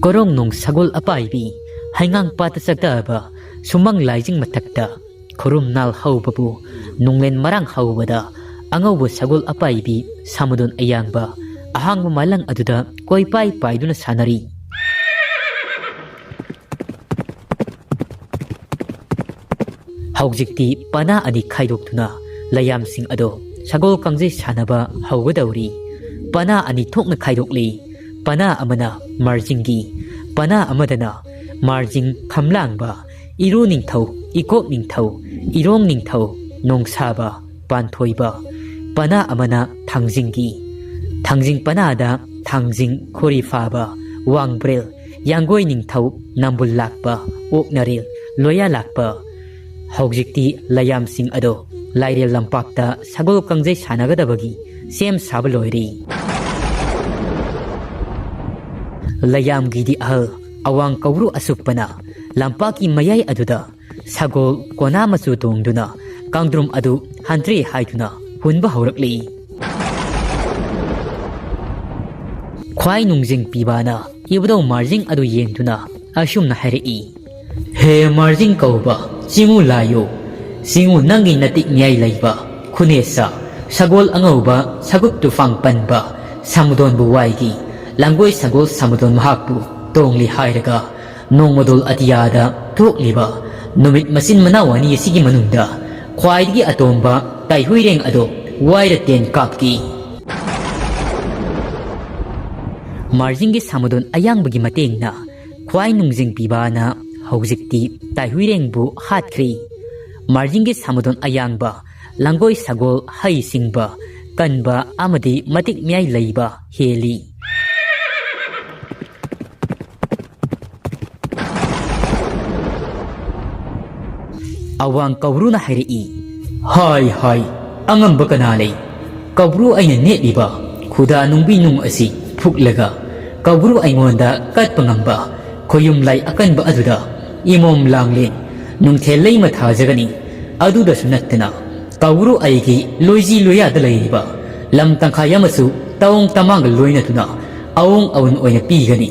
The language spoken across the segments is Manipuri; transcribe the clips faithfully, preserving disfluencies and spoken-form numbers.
ꯀꯣꯔꯣꯡꯅꯨꯡ ꯁꯒꯣꯜ ꯑꯄꯥꯏꯕꯤ ꯍꯩꯉꯥꯡ ꯄꯥꯠꯇ ꯆꯠꯇꯕ ꯁꯨꯃꯥꯡ ꯂꯥꯏꯖꯤꯡ ꯃꯊꯛꯇ ꯈꯨꯔꯨꯝ ꯅꯥꯜ ꯍꯧꯕꯕꯨ ꯅꯨꯡꯂꯦꯟ ꯃꯔꯥꯡ ꯍꯧꯕꯗ ꯑꯉꯧꯕ ꯁꯒꯣꯜ ꯑꯄꯥꯏꯕꯤ ꯁꯥꯃꯗꯣꯟ ꯑꯌꯥꯡꯕ ꯑꯍꯥꯡꯕ ꯃꯥꯂꯪ ꯑꯗꯨꯗ ꯀꯣꯏꯄꯥꯏ ꯄꯥꯏꯗꯨꯅ ꯁꯥꯟꯅꯔꯤ꯫ ꯍꯧꯖꯤꯛꯇꯤ ꯄꯅꯥ ꯑꯅꯤ ꯈꯥꯏꯗꯣꯛꯇꯨꯅ ꯂꯩꯌꯥꯝꯁꯤꯡ ꯑꯗꯣ ꯁꯒꯣꯜ ꯀꯥꯡꯖꯩ ꯁꯥꯟꯅꯕ ꯍꯧꯒꯗꯧꯔꯤ꯫ ꯄꯅꯥ ꯑꯅꯤ ꯊꯣꯛꯅ ꯈꯥꯏꯗꯣꯛꯂꯤ꯫ ꯄꯅꯥ ꯑꯃꯅ ꯃꯥꯔꯖꯤꯡꯒꯤ, ꯄꯅꯥ ꯑꯃꯗꯅ ꯃꯥꯔꯖꯤꯡ ꯈꯝꯂꯥꯡꯕ, ꯏꯔꯨ ꯅꯤꯡꯊꯧ, ꯏꯀꯣꯛ ꯅꯤꯡꯊꯧ, ꯏꯔꯣꯡ ꯅꯤꯡꯊꯧ, ꯅꯣꯡꯁꯥꯕ, ꯄꯥꯟꯊꯣꯏꯕ, ꯄꯅꯥ ꯑꯃꯅ ꯊꯥꯡꯖꯤꯡꯒꯤ꯫ ꯊꯥꯡꯖꯤꯡ ꯄꯅꯥꯗ ꯊꯥꯡꯖꯤꯡ, ꯈꯣꯔꯤꯐꯥꯕ, ꯋꯥꯡꯕ꯭ꯔꯦꯜ, ꯌꯥꯡꯒꯣꯏ ꯅꯤꯡꯊꯧ, ꯅꯝꯕꯨꯜ ꯂꯥꯛꯄ, ꯑꯣꯛꯅꯔꯦꯜ, ꯂꯣꯌꯥ ꯂꯥꯛꯄ꯫ ꯍꯧꯖꯤꯛꯇꯤ ꯂꯩꯌꯥꯝꯁꯤꯡ ꯑꯗꯣ ꯂꯥꯏꯔꯦꯜ ꯂꯝꯄꯥꯛꯇ ꯁꯒꯣꯜ ꯀꯥꯡꯖꯩ ꯁꯥꯟꯅꯒꯗꯕꯒꯤ ꯁꯦꯝ ꯁꯥꯕ ꯂꯣꯏꯔꯦ꯫ ꯂꯩꯌꯥꯝꯒꯤꯗꯤ ꯑꯍꯜ ꯑꯋꯥꯡ ꯀꯧꯕ꯭ꯔꯨ ꯑꯁꯨꯞꯄꯅ ꯂꯝꯄꯥꯛꯀꯤ ꯃꯌꯥꯏ ꯑꯗꯨꯗ ꯁꯒꯣꯜ ꯀꯣꯅꯥ ꯃꯆꯨ ꯇꯣꯡꯗꯨꯅ ꯀꯥꯡꯗ꯭ꯔꯨꯝ ꯑꯗꯨ ꯍꯟꯗ꯭ꯔꯦ ꯍꯥꯏꯗꯨꯅ ꯍꯨꯟꯕ ꯍꯧꯔꯛꯂꯤ꯫ ꯈ꯭ꯋꯥꯏ ꯅꯨꯡꯖꯤꯡ ꯄꯤꯕꯥꯅ ꯏꯕꯨꯙꯧ ꯃꯥꯔꯖꯤꯡ ꯑꯗꯨ ꯌꯦꯡꯗꯨꯅ ꯑꯁꯨꯝꯅ ꯍꯥꯏꯔꯛꯏ, "ꯍꯦ ꯃꯥꯔꯖꯤꯡ ꯀꯧꯕ ꯆꯤꯡꯉꯨ ꯂꯥꯏꯌꯣ, ꯆꯤꯡꯉꯨ ꯅꯪꯒꯤ ꯅꯇꯤꯛ ꯃꯌꯥꯏ ꯂꯩꯕ ꯈꯨꯅꯦꯁꯥ, ꯁꯒꯣꯜ ꯑꯉꯧꯕ ꯁꯒꯨꯞ ꯇꯨꯐꯥꯡ ꯄꯟꯕ ꯁꯥꯃꯨꯗꯣꯟꯕꯨ ꯋꯥꯏꯒꯤ, ꯂꯥꯡꯒꯣꯏ ꯁꯒꯣꯜ ꯁꯥꯃꯨꯗꯣꯟ ꯃꯍꯥꯛꯄꯨ ꯇꯣꯡꯂꯤ ꯍꯥꯏꯔꯒ ꯅꯣꯡꯃꯗꯣꯜ ꯑꯇꯤꯌꯥꯗ ꯊꯣꯛꯂꯤꯕ ꯅꯨꯃꯤꯠ ꯃꯆꯤꯟ ꯃꯅꯥꯎ ꯑꯅꯤ ꯑꯁꯤꯒꯤ ꯃꯅꯨꯡꯗ ꯈ꯭ꯋꯥꯏꯗꯒꯤ ꯑꯇꯣꯝꯕ ꯇꯥꯏꯍꯨꯏꯔꯦꯡ ꯑꯗꯣ ꯋꯥꯏꯔ ꯇꯦꯟ ꯀꯥꯞꯀꯤ"꯫ ꯃꯥꯔꯖꯤꯡꯒꯤ ꯁꯥꯃꯨꯗꯣꯟ ꯑꯌꯥꯡꯕꯒꯤ ꯃꯇꯦꯡꯅ ꯈ꯭ꯋꯥꯏ ꯅꯨꯡꯖꯤꯡ ꯄꯤꯕꯥꯅ ꯍꯧꯖꯤꯛꯇꯤ ꯇꯥꯏꯍꯨꯏꯔꯦꯡꯕꯨ ꯍꯥꯠꯈ꯭ꯔꯦ꯫ ꯃꯥꯔꯖꯤꯡꯒꯤ ꯁꯥꯃꯨꯗꯣꯟ ꯑꯌꯥꯡꯕ ꯂꯥꯡꯒꯣꯏ ꯁꯒꯣꯜ ꯍꯩ ꯁꯤꯡꯕ, ꯀꯟꯕ ꯑꯃꯗꯤ ꯃꯇꯤꯛ ꯃꯌꯥꯏ ꯂꯩꯕ ꯍꯦꯜꯂꯤ꯫ ꯑꯋꯥꯡ ꯀꯧꯕ꯭ꯔꯨꯅ ꯍꯥꯏꯔꯛꯏ, "ꯍꯥꯏ, ꯍꯥꯏ, ꯑꯉꯝꯕ ꯀꯅꯥ ꯂꯩ? ꯀꯧꯕ꯭ꯔꯨ ꯑꯩꯅ ꯅꯦꯠꯂꯤꯕ ꯈꯨꯗꯥ ꯅꯨꯡꯕꯤ ꯅꯨꯡ ꯑꯁꯤ ꯐꯨꯛꯂꯒ ꯀꯧꯕ꯭ꯔꯨ ꯑꯩꯉꯣꯟꯗ ꯀꯠꯄ ꯉꯝꯕ ꯈꯣꯌꯨꯝ ꯂꯥꯏ ꯑꯀꯟꯕ ꯑꯗꯨꯗ ꯏꯃꯣꯝ ꯂꯥꯡꯂꯦꯟ ꯅꯨꯡꯊꯦꯜ ꯂꯩꯃ ꯊꯥꯖꯒꯅꯤ꯫ ꯑꯗꯨꯗꯁꯨ ꯅꯠꯇꯅ ꯀꯧꯕ꯭ꯔꯨ ꯑꯩꯒꯤ ꯂꯣꯏꯖꯤ ꯂꯣꯏꯌꯥꯗ ꯂꯩꯔꯤꯕ ꯂꯝ ꯇꯪꯈꯥꯏ ꯑꯃꯁꯨ ꯇꯥꯑꯣꯡ ꯇꯃꯥꯡꯒ ꯂꯣꯏꯅꯗꯨꯅ ꯑꯑꯣꯡ ꯑꯑꯣꯟ ꯑꯣꯏꯅ ꯄꯤꯒꯅꯤ"꯫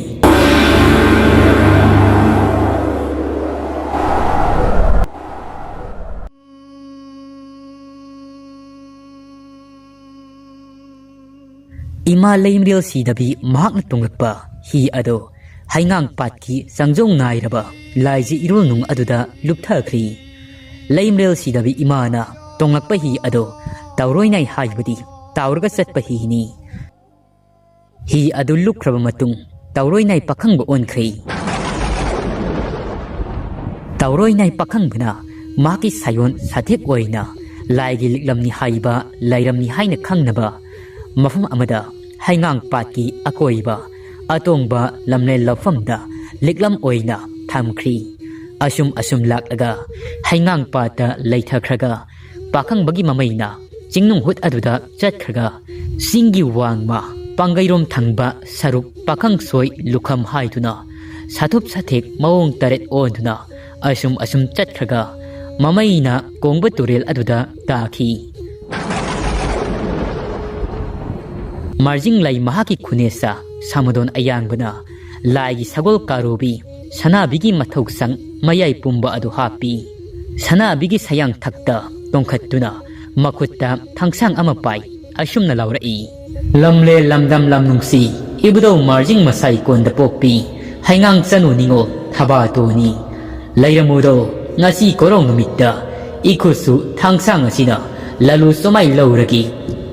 ꯂꯩꯃꯔꯦꯜ ꯁꯤꯗꯕꯤ ꯃꯍꯥꯛꯅ ꯇꯣꯡꯂꯛꯄ ꯍꯤ ꯑꯗꯨ ꯍꯩꯉꯥꯡ ꯄꯥꯠꯀꯤ ꯆꯪꯖꯣꯡ ꯅꯥꯏꯔꯕ ꯂꯥꯏꯖ ꯏꯔꯣꯜꯅꯨꯡ ꯑꯗꯨꯗ ꯂꯨꯞꯊꯈ꯭ꯔꯤ꯫ ꯂꯩꯃꯔꯦꯜ ꯁꯤꯗꯕꯤ ꯏꯃꯥꯅ ꯇꯣꯡꯂꯛꯄ ꯍꯤ ꯑꯗꯨ ꯇꯧꯔꯣꯏꯅꯥꯏ ꯍꯥꯏꯕꯗꯤ ꯇꯥꯎꯔꯒ ꯆꯠꯄ ꯍꯤꯅꯤ꯫ ꯍꯤ ꯑꯗꯨ ꯂꯨꯞꯈ꯭ꯔꯕ ꯃꯇꯨꯡ ꯇꯧꯔꯣꯏꯅꯥꯏ ꯄꯥꯈꯪꯕ ꯑꯣꯟꯈ꯭ꯔꯦ꯫ ꯇꯧꯔꯣꯏꯅꯥꯏ ꯄꯥꯈꯪꯕꯅ ꯃꯍꯥꯛꯀꯤ ꯁꯥꯌꯣꯟ ꯁꯥꯊꯦꯛ ꯑꯣꯏꯅ ꯂꯥꯏꯒꯤ ꯂꯤꯛꯂꯝꯅꯤ ꯍꯥꯏꯕ ꯂꯩꯔꯝꯅꯤ ꯍꯥꯏꯅ ꯈꯪꯅꯕ ꯃꯐꯝ ꯑꯃꯗ ꯍꯩꯉꯥꯡ ꯄꯥꯠꯀꯤ ꯑꯀꯣꯏꯕ ꯑꯇꯣꯡꯕ ꯂꯝꯂꯦꯟ ꯂꯧꯐꯝꯗ ꯂꯤꯛꯂꯝ ꯑꯣꯏꯅ ꯊꯝꯈ꯭ꯔꯤ꯫ ꯑꯁꯨꯝ ꯑꯁꯨꯝ ꯂꯥꯛꯂꯒ ꯍꯩꯉꯥꯡ ꯄꯥꯠꯇ ꯂꯩꯊꯈ꯭ꯔꯒ ꯄꯥꯈꯪꯕꯒꯤ ꯃꯃꯩꯅ ꯆꯤꯡꯅꯨꯡ ꯍꯨꯠ ꯑꯗꯨꯗ ꯆꯠꯈ꯭ꯔꯒ ꯆꯤꯡꯒꯤ ꯋꯥꯡꯃ ꯄꯥꯡꯒꯩꯔꯣꯝ ꯊꯪꯕ ꯁꯔꯨꯛ ꯄꯥꯈꯪ ꯁꯣꯏ ꯂꯨꯈꯝ ꯍꯥꯏꯗꯨꯅ ꯁꯥꯊꯨꯞ ꯁꯥꯊꯦꯛ ꯃꯑꯣꯡ ꯇꯔꯦꯠ ꯑꯣꯟꯗꯨꯅ ꯑꯁꯨꯝ ꯑꯁꯨꯝ ꯆꯠꯈ꯭ꯔꯒ ꯃꯃꯩꯅ ꯀꯣꯡꯕ ꯇꯨꯔꯦꯜ ꯑꯗꯨꯗ ꯇꯥꯈꯤ꯫ ꯃꯥꯔꯖꯤꯡꯂꯩ ꯃꯍꯥꯛꯀꯤ ꯈꯨꯅꯦꯁꯥ ꯁꯃꯗꯣꯟ ꯑꯌꯥꯡꯕꯅ ꯂꯥꯏꯒꯤ ꯁꯒꯣꯜ ꯀꯥꯔꯣꯕꯤ ꯁꯅꯥꯕꯤꯒꯤ ꯃꯊꯧꯁꯪ ꯃꯌꯥꯏ ꯄꯨꯝꯕ ꯑꯗꯨ ꯍꯥꯞꯄꯤ꯫ ꯁꯅꯥꯕꯤꯒꯤ ꯁꯌꯥꯡ ꯊꯛꯇ ꯇꯣꯡꯈꯠꯇꯨꯅ ꯃꯈꯨꯠꯇ ꯊꯥꯡꯁꯥꯡ ꯑꯃ ꯄꯥꯏ ꯑꯁꯨꯝꯅ ꯂꯥꯎꯔꯛꯏ, "ꯂꯝꯂꯦ ꯂꯝꯗꯝ ꯂꯝ ꯅꯨꯡꯁꯤ, ꯏꯕꯨꯙꯧ ꯃꯥꯔꯖꯤꯡ ꯃꯁꯥꯏ ꯀꯣꯟꯗ ꯄꯣꯛꯄꯤ, ꯍꯩꯉꯥꯡ ꯆꯅꯨ ꯅꯤꯉꯣꯜ ꯊꯕꯥꯇꯣꯟꯅꯤ꯫ ꯂꯩꯔꯝꯃꯨꯗꯣ, ꯉꯁꯤ ꯀꯣꯔꯧ ꯅꯨꯃꯤꯠꯇ ꯏꯈꯨꯠꯁꯨ ꯊꯥꯡꯁꯥꯡ ꯑꯁꯤꯅ ꯂꯥꯂꯨ ꯆꯣꯃꯥꯏ ꯂꯧꯔꯒꯦ,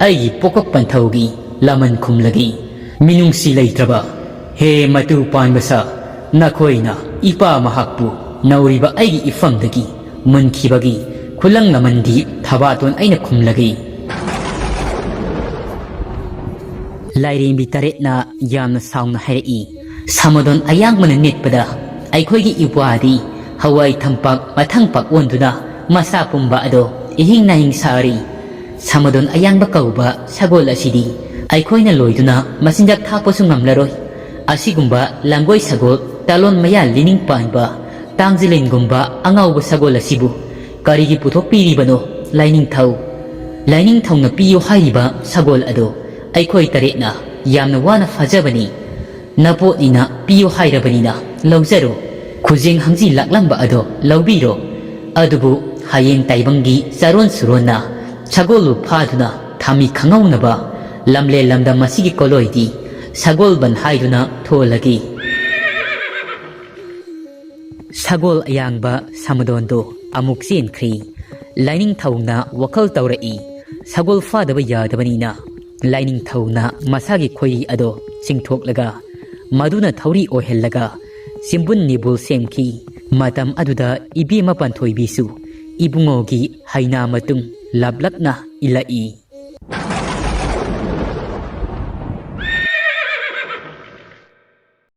ꯑꯩꯒꯤ ꯄꯣꯛꯀꯛ ꯄꯟꯊꯧꯒꯤ ꯂꯃꯟ ꯈꯨꯝꯂꯒꯦ꯫ ꯃꯤꯅꯨꯡꯁꯤ ꯂꯩꯇ꯭ꯔꯕ ꯍꯦ ꯃꯇꯨ ꯄꯥꯟꯕ ꯁꯥ, ꯅꯈꯣꯏꯅ ꯏꯄꯥ ꯃꯍꯥꯛꯄꯨ ꯅꯧꯔꯤꯕ ꯑꯩꯒꯤ ꯏꯐꯝꯗꯒꯤ ꯃꯨꯟꯈꯤꯕꯒꯤ ꯈꯨꯂꯪ ꯂꯃꯟꯗꯤ ꯊꯕꯥꯇꯣꯟ ꯑꯩꯅ ꯈꯨꯝꯂꯒꯦ꯫" ꯂꯥꯏꯔꯦꯝꯕꯤ ꯇꯔꯦꯠꯅ ꯌꯥꯝꯅ ꯁꯥꯎꯅ ꯍꯥꯏꯔꯛꯏ, "ꯁꯃꯗꯣꯟ ꯑꯌꯥꯡꯕꯅ ꯅꯦꯠꯄꯗ ꯑꯩꯈꯣꯏꯒꯤ ꯏꯄ꯭ꯋꯥꯗꯤ ꯍꯋꯥꯏ ꯊꯝꯄꯥꯛ ꯃꯊꯪ ꯄꯥꯛ ꯑꯣꯟꯗꯨꯅ ꯃꯁꯥ ꯄꯨꯝꯕ ꯑꯗꯣ ꯏꯍꯤꯡ ꯅꯥꯍꯤꯡ ꯁꯥꯔꯤ꯫ ꯁꯃꯗꯣꯟ ꯑꯌꯥꯡꯕ ꯀꯧꯕ ꯁꯒꯣꯜ ꯑꯁꯤꯗꯤ ꯑꯩꯈꯣꯏꯅ ꯂꯣꯏꯗꯨꯅ ꯃꯆꯤꯟꯖꯥꯛ ꯊꯥꯛꯄꯁꯨ ꯉꯝꯂꯔꯣꯏ꯫ ꯑꯁꯤꯒꯨꯝꯕ ꯂꯝꯒꯣꯏ ꯁꯒꯣꯜ, ꯇꯥꯂꯣꯟ ꯃꯌꯥ ꯂꯤꯅꯤꯡ ꯄꯥꯟꯕ, ꯇꯥꯡꯖꯂꯦꯟꯒꯨꯝꯕ ꯑꯉꯥꯎꯕ ꯁꯒꯣꯜ ꯑꯁꯤꯕꯨ ꯀꯔꯤꯒꯤ ꯄꯨꯊꯣꯛꯄꯤꯔꯤꯕꯅꯣ ꯂꯥꯏꯅꯤꯡꯊꯧ? ꯂꯥꯏꯅꯤꯡꯊꯧꯅ ꯄꯤꯌꯨ ꯍꯥꯏꯔꯤꯕ ꯁꯒꯣꯜ ꯑꯗꯣ ꯑꯩꯈꯣꯏ ꯇꯔꯦꯠꯅ ꯌꯥꯝꯅ ꯋꯥꯅ ꯐꯥꯖꯕꯅꯤ꯫ ꯅꯄꯣꯠꯅꯤꯅ ꯄꯤꯌꯨ ꯍꯥꯏꯔꯕꯅꯤꯅ ꯂꯧꯖꯔꯣ꯫ ꯈꯨꯖꯦꯡ ꯍꯪꯖꯤ ꯂꯥꯛꯂꯝꯕ ꯑꯗꯣ ꯂꯧꯕꯤꯔꯣ꯫ ꯑꯗꯨꯕꯨ ꯍꯌꯦꯡ ꯇꯥꯏꯕꯪꯒꯤ ꯆꯥꯔꯣꯟ ꯁꯨꯔꯣꯟꯅ ꯁꯒꯣꯜꯕꯨ ꯐꯥꯗꯨꯅ ꯊꯝꯃꯤ ꯈꯪꯍꯧꯅꯕ ꯂꯝꯂꯦꯟ ꯂꯝꯗꯝ ꯑꯁꯤꯒꯤ ꯀꯣꯂꯣꯏꯗꯤ ꯁꯒꯣꯜꯕꯟ ꯍꯥꯏꯗꯨꯅ ꯊꯣꯜꯂꯒꯤ꯫ ꯁꯒꯣꯜ ꯑꯌꯥꯡꯕ ꯁꯃꯗꯣꯟꯗꯣ ꯑꯃꯨꯛ ꯆꯦꯟꯈ꯭ꯔꯦ꯫ ꯂꯥꯏꯅꯤꯡꯊꯧꯅ ꯋꯥꯈꯜ ꯇꯧꯔꯛꯏ, ꯁꯒꯣꯜ ꯐꯥꯗꯕ ꯌꯥꯗꯕꯅꯤꯅ꯫ ꯂꯥꯏꯅꯤꯡꯊꯧꯅ ꯃꯁꯥꯒꯤ ꯈꯣꯏꯔꯤ ꯑꯗꯣ ꯆꯤꯡꯊꯣꯛꯂꯒ, ꯃꯗꯨꯅ ꯊꯧꯔꯤ ꯑꯣꯏꯍꯜꯂꯒ, ꯆꯤꯝꯕꯨꯟ ꯅꯤꯕꯨꯜ ꯁꯦꯝꯈꯤ꯫ ꯃꯇꯝ ꯑꯗꯨꯗ ꯏꯕꯦꯝꯃ ꯄꯥꯟꯊꯣꯏꯕꯤꯁꯨ ꯏꯕꯨꯡꯉꯣꯒꯤ ꯍꯩꯅꯥ ꯃꯇꯨꯡ ꯂꯞꯂꯛꯅ ꯏꯜꯂꯛꯏ꯫